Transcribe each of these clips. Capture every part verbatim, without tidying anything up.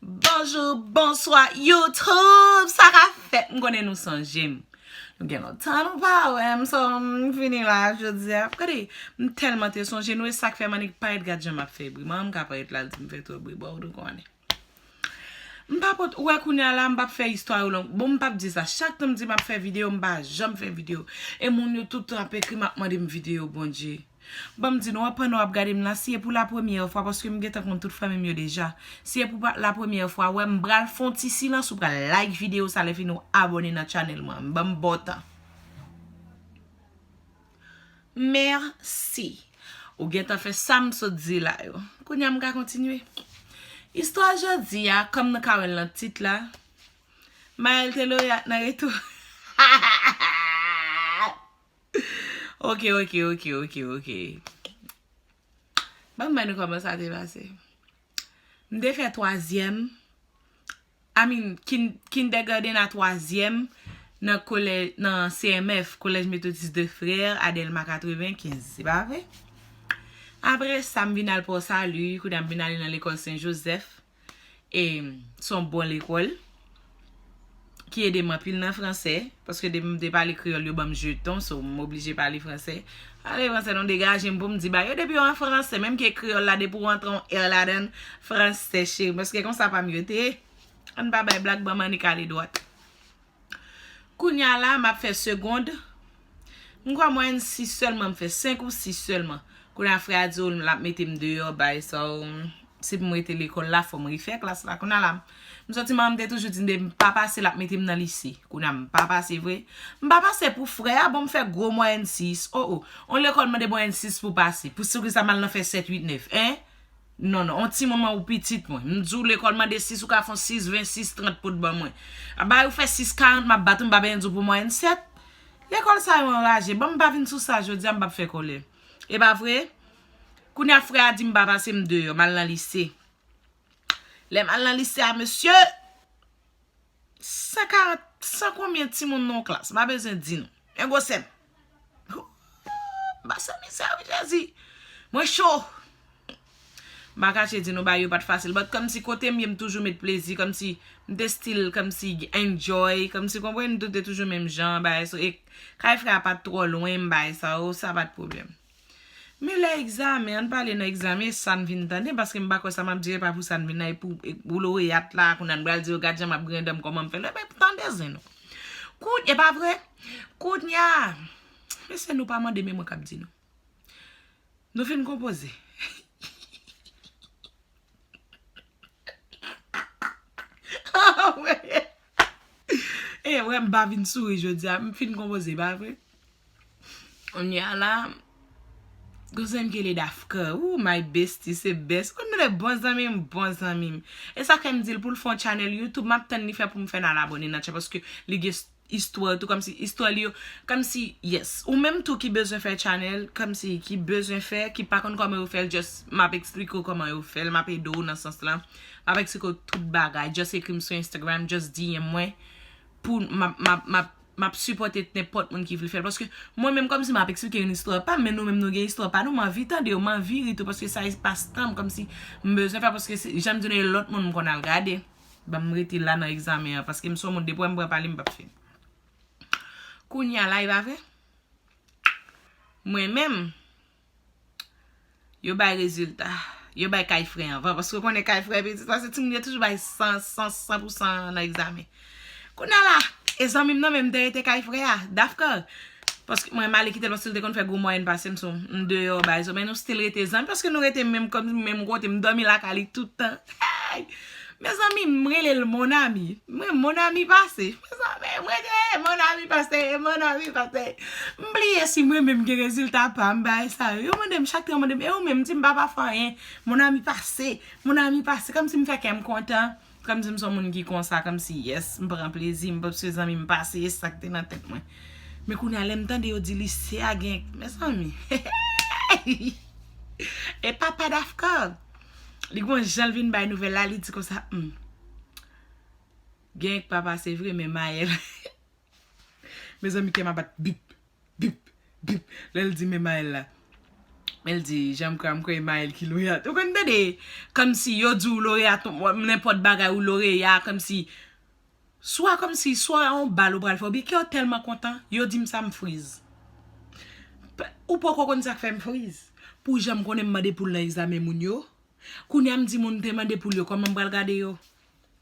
Bonjou, bonswa, YouTube! Sa ka fèt? M konnen nou sonje m. Nou gen lontan nou pa wè m, so m vini la jodi a. Gade, m tèlman te sonje nou, e sa k fè m annik parèt, gad jan m ap fè bri. Manman m ka parèt la, l di m fè twòp bri, bon, ou konnen. M pa pot, ou wè kounye a la, m p ap fè istwa yo long. Bon, m p ap di sa. Chak tan m di m ap fè videyo, m pa janm fè videyo. E moun yo tout tan ap ekri m, ap mande m videyo, Bondye. Ban m di nou, anpandan w ap gade m la, si e pou la premyè fwa, paske m gentan konn tout fanmi m yo deja. Si e pou pa- la premyè fwa, wè m pral fè yon ti silans, ou pral like videyo sa, lè fini w abòne nan channel mwen. Ban m ba w tan. Mèsi. Ou gentan fè sa m sot di la yo. Kounye a m ka kontinye. Istwa jodi a, kòm nou ka wè l nan tit la, Maël te loyat nan retou. Ok, ok, ok, ok, ok. Ban m bay nou kòman sa te pase. M te fè twazyèm, I mean, kin- kindergarten a twazyèm nan kolèj, nan C M F, Collège Méthodiste des Frères, a Dèlma katrevenkenz, se pa vre? Apre sa, m vin al Port Salut, kounye a m vin ale nan lekòl Sen Jozèf. E se yon bon lekòl ki ede m anpil nan fransè, paske depi m te pale kreyòl, yo ban m jeton, so m oblije pale fransè. Pale fransè, non, degaje m pou m di ba yo, depi yo an fransè, menm ke kreyòl la, depi w antre yon L ladan l, fransè, cheri, paske konsa pa m yo te ye. Ann pa bay blag, ban m annik ale dwat. Kounye a la, m ap fè segond. M kwè mwayèn sis sèlman m fè, senk ou sis sèlman. Kounye a, frè a di w l ap mete m deyò, bay sa w, se pou m rete lekòl la, fò m refè klas la. Kounye a la, m sòti, manman m te toujou di m, depi m pa pase, l ap mete m nan lise. Kounye a, m pa pase vre. M pa pase pou frè a, bon, m fè gwo mwayèn sis. O, o. On lekòl mande mwayèn sis pou pase. Pou sou ki sa m al nan fè sèt, uit, nèf, en? Non, non, on timoun mwen ou pitit mwen. M di w lekòl mande sis, ou ka fè on sis ven, sis trant pou t ban mwen. A bay ou fè sis karant, m ap bat ou, m pa bezwen di w pou mwayèn sèt. Lekòl sa yo anraje. Bon, m pa vin sou sa jodi a, m p ap fè kòlè. E pa vre? Kounye a frè a di m pa pase, m deyò, m al nan lise. Lè m al nan lise a, mesye, san karant, san konbyen timoun nan yon klas, m pa bezwen di nou. Men gwosè m. M pase mizè, wi, Jezi. Mwen cho. M pa kache di nou, bagay yo pa t fasil. But kòmsi kote m ye, m toujou met plezi, kòmsi m te still, kòmsi enjoy, kòmsi, konprann, tout te toujou menm jan, bagay sa. E kay frè a pa t twò lwen, bagay sa yo, sa pa t pwoblèm. Men lè egzamen, ann pale nan egzamen, e sa n vin tande, paske m pa kwè sa m ap di, e pa pou sa n vin la, e pou, e pou loyat la, kounye a n pral di yo, gad jan m ap grandè m, kòman m fè l, men tande zen nou. Kounye, e pa vre? Kounye a, mesye, nou pa mande, men mwen k ap di nou. Nou fin konpoze. E, wè, m pa vin souri jodi a. M fin konpoze, pa vre? Kounye a la, gon zanmi m ki rele Dafka. Ooh, my bestie, se best. Ou konn de bon zanmi m, bon zanmi m. E sa fè m di l pou l fè yon channel YouTube, m ap tann li fè pou m fè n al abòne nan chan, paske li gen istwa tou, kòmsi istwa li yo, kòmsi, yes, ou menm tou ki bezwen fè channel, kòmsi ki bezwen fè, ki pa konn kòman yo fè l, just m ap eksplike w kòman yo fè l, m ap ede w nan sans la, m ap eksplike w tout bagay, just ekri m sou Instagram, just D M mwen, pou m ap, m ap, m ap, m ap sipòte nenpòt moun ki vle fè l, paske mwen menm kòmsi m ap eksplike yon istwa pa m, men nou menm nou gen istwa pa nou, m anvi tande yo, m anvi ri tou, paske sa e pastan m, kòmsi m bezwen fè, paske se, jan m di nou, e lòt moun m konn al gade. Ban m rete la nan egzamen an, paske m se yon moun, depi w wè m pran pale, m p ap fini. Kounye a la, e pa vre? Mwen menm, yo bay rezilta. Yo bay kay frè anvan, paske w konnen kay frè pitit, paske timoun yo toujou bay san, san, san pou san nan egzamen. Kounye a la, e zanmi m nan menm te rete kay frè a, Dafka. Paske mwen, m ale kite l, paske l te konn fè gwo mwayèn pase m, so m deyò, bay so, men nou still rete zanmi, paske nou rete menm kòm, menm kote, m dòmi lakay li tout tan. Hey! Mezanmi, m rele l mon ami. Mwen, mon ami pase. Mezanmi, m rele mon ami pase, mon ami pase. M bliye si mwen menm gen rezilta pa m, bay sa yo. Yo mande m, chak tan yo mande m, e ou menm, m di m pa pa fè anyen. Mon ami pase, mon ami pase. Kòmsi m fè kè m kontan. Kòmsi m se yon moun ki konsa, kòmsi, yes, m pran plezi, m pap swe zanmi m pase, e sa k te nan tèt mwen. Men kounye a, lè m tande yo di lise a gen, mezanmi. E papa Dafka, li gon jan l vin bay nouvèl la, li di konsa, hmm. Gen k pa pase vre, men Maël. Mezanmi, kè m ap bat bip, bip, bip. Lè l di men Maël la. Men l di, jan m kwè, m kwè e Maël ki loreat. Ou konn tande, kòmsi yo di w loreat, nenpòt bagay ou loreat, kòmsi, swa kòmsi, swa yon bal ou pral fè, oubyen kè w tèlman kontan, yo di m sa, m friz. Ou poko konn sa k fè m friz. Pou jan m konnen m mande poul nan egzamen moun yo, kounye a m di moun te mande poul yo, kòman m pral gade yo?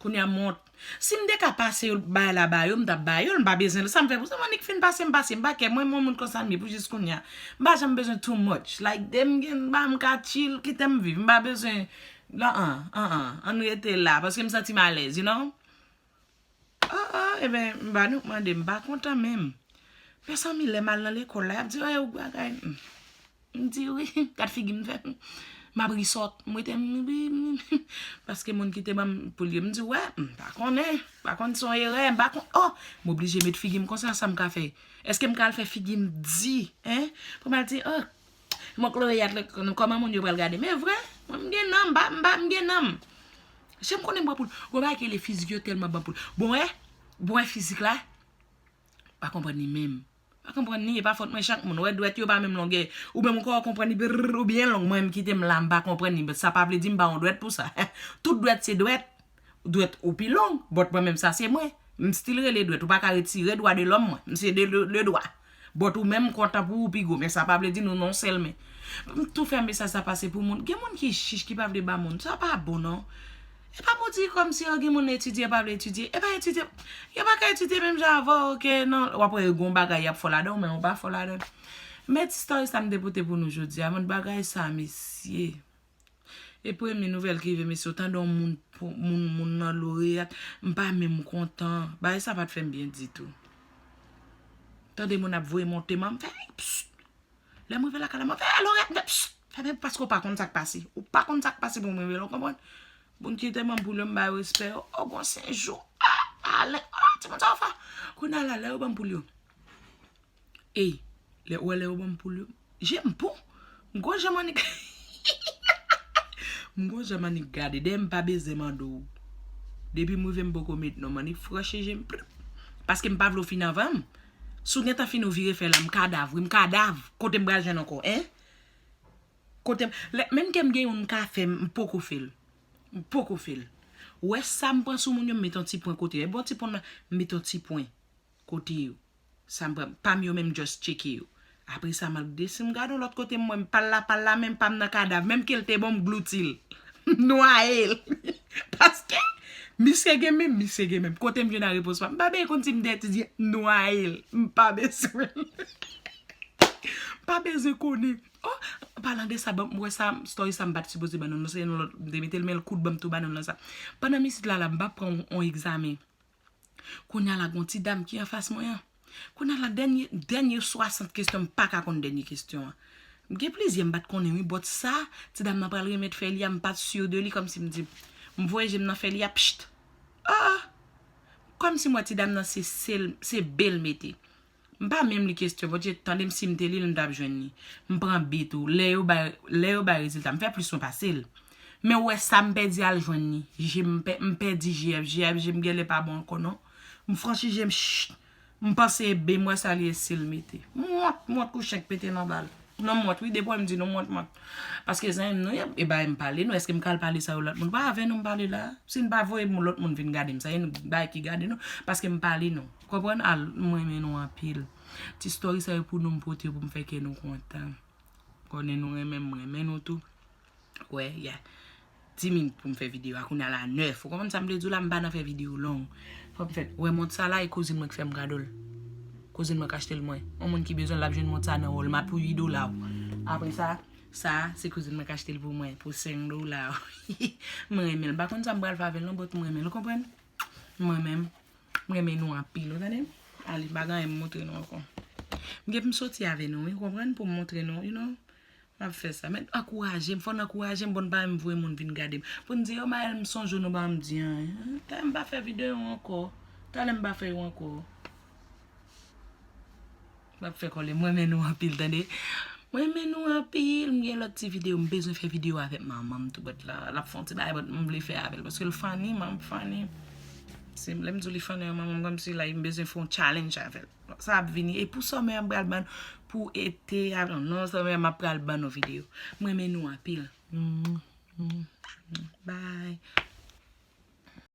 Kounye a m wont. Si m te ka pase yo, bay la ba yo, m t ap ba yo l, m pa bezwen l. Sa m fè pou sa, m annik fin pase, m pase, m pa kè. Mwen, mwen, moun konsa m ye pou jis kounye a. M pa janm bezwen too much. Like, de m gen, m pa, m ka chill, kite m viv. M pa bezwen, an, an, an, an, ann rete la, paske m santi m alèz, you know? Oh, oh, ebyen, m pa nou mande, m pa kontan menm. Mezanmi, lè m al nan lekòl la, y ap di, oh, e ou bagay. M di wi, gad figi m fè. M ap ri sòt. M rete, m ri, m ri. Paske moun ki te ban m poul yo, m di, wè, m pa konnen. M pa konn se yon erè, m pa konn. Oh, m oblije met figi m konsa, sa m ka fè? Èske m ka al fè figi m di, en? Pou m al di, oh, mwen loreat, kòman moun yo pral gade m? E vre, mwen, m gen nanm, m pa, m pa, m gen nanm. Jan m konnen m pran poul. Gon bagay ki rele fizik yo tèlman ban poul. Bon, wè, bon, wè fizik la, pa konprann li menm. Pa konprann li, e pa fòt mwen, chak moun. Wè, dwèt yo pa menm longè. Ou menm ou ka konprann li brrr, ou byen long. Mwen menm kite m la, m pa konprann li. Sa pa vle di m pa yon dwèt pou sa. Tout dwèt se dwèt. Dwèt ou pi long, but mwen menm sa se mwen. M still rele dwèt. Ou pa ka retire dwa de lòm mwen. M se de, de, de dwa. But ou menm kontan pou ou pi gwo, men sa pa vle di nou non sèl men. M tou fè mesaj sa pase pou moun. Gen moun ki chich, ki pa vle ba moun. Sa pa bon non. E pa pou di kòmsi, oh, gen moun etidye, pa vle etidye. E pa etidye. Yo pa ka etidye menm jan avè w, oke, non. W ap wè yo gon bagay y ap fè w ladan w, men w pa fè w ladan. Men ti story sa m te pote pou nou jodi a, men bagay sa, mesye. E premye nouvèl ki rive, mesye, w tande yon moun, moun, moun nan loreat, m pa menm kontan. Bagay sa pa t fè m byen ditou. Tande moun ap voye monte, m fè, psst. Lè m rive lakay la, mwen fè, loreat, m fè, psst, fèmen paske w pa konn sa k pase. Ou pa konn sa k pase pou m rive la, ou konprann? Moun ki te ban m poul yo, m ba yo respè yo. Oh, gon senjou. Ah, ale. Ah, timoun sa yo fò. Kounye a la, lè yo ban m poul yo. Ey, lè, ou wè lè yo ban m poul yo. Je m bon. M gon jan m annik. M gon jan m annik gade. Dèyè m pa bezwen mande w. Depi m rive m poko met non, m annik franchi je m. Prp. Paske m pa vle w fin anvan m. Si w gentan fin ou vire fè la, m kadav, wi, m kadav. Kote m pral jwenn ankò, en? Kote m, lè, menm ke m gen youn m ka fè, m poko fè l. M poko fè l. Ou wè sa m pran sou moun yo, m met yon ti pwen kote yo. E bon ti pwen nan, m met yon ti pwen kote yo. Sa m pran, pa m yo menm just tcheke yo. Apre sa, m al desann, m gade yon lòt kote, m wè m pal la, pal la, menm pa m nan kadav, menm ke l te bon, m glouti l. M nwaye l. Paske, misye gen menm, misye gen menm. Kote m jwenn a repons pa m? M pa bezwen konn si m te etidye, m nwaye l. M pa bezwen l. M pa bezwen konnen. Oh, an palan de sa, bon, m wè sa, story sa m pa t sipoze ban nou, non, se yon lòt, m te mete l, men l kout ban m tou ban nou nan sa. Pandan m isit la, la, m pa pran yon, yon egzamen. Kounye a la, gon ti dam ki anfas mwen an. Kounye a la, dènye, dènye swasant kesyon, m pa ka konn dènye kesyon an. M gen plizyè m pa t konnen, wi, but sa, ti dam nan pral remèt fè li a, m pa t sur de li, kòmsi m di, m voye je m nan fè li a, pchit. Ah! Kòmsi m wè ti dam nan se sèl, se B l mete. M pa menm li kesyon, Bondye, tande m, si m te li l, m t ap jwenn li. M pran B tou. Lè yo bay, lè yo bay rezilta, m fè plis mwen pase l. Men ou wè sa m pèdi al jwenn li. Je m pè-, m pèdi G F, G F, je m genlè pa bon ankò non. M franchi je m, ch-, m panse e B, m wè sa li e C l mete. M wont, m wont kou chen k pete nan bal. Non, m wont, wi, depi w wè m di nou m wont, m wont. Paske zanmi m nou ye, e bay m pale nou, èske m ka al pale sa yo lòt moun? Pa avè nou m pale la. Si n pa voye lòt moun vin gade m, sa e nou bay ki gade nou, paske m pale nou. Konprann? Al, m renmen nou anpil. Ti story sa yo pou nou, m pote yo pou m fè kè nou kontan. Konnen nou renmen m, m renmen nou tou. Wè, ya. Dis minit pou m fè videyo a, kounye a la nèf. Ou konprann sa m vle di w la, m pa nan fè videyo long. Fò m fè, wè mont sa la, e kouzin mwen k fè m kado l. Kouzin mwen k achte l mwen. Yon moun ki bezwen l, l ap jwenn mont sa nan Walmart pou uit dola. Apre sa, sa, se kouzin mwen k achte l pou mwen, pou senk dola. M renmen l. M pa konn sa m pral fè avè l non, but m renmen l, ou konprann? Mwen menm, m renmen nou anpil, ou tande? Ale, m pa gen anyen m montre nou ankò. M gen pou m soti avè nou, wi, ou konprann? Pou m montre nou, you know? M ap fè sa. Men ankouraje m, fò n ankouraje m, bon, pa menm voye moun vin gade m. Pou n di, yo, Maël, m sonje w, nou pa janm di anyen. Talè m pa fè videyo ankò. Talè m pa fè yo ankò. M ap fè kòlè. M renmen nou anpil, tande. M renmen nou anpil. M gen lòt ti videyo. M bezwen fè videyo avèk manman m tou, but la, l ap fè yon ti bagay, but m vle fè avè l. Paske l funny, man, funny. Se lè m di w li fannè manman m, kòmsi la m bezwen fè yon challenge avè l. Sa ap vini. E pou summer m pral ban pou ete a, non, non, summer m ap pral ban nou videyo. M renmen nou anpil. Mm, mm, mm. Bye.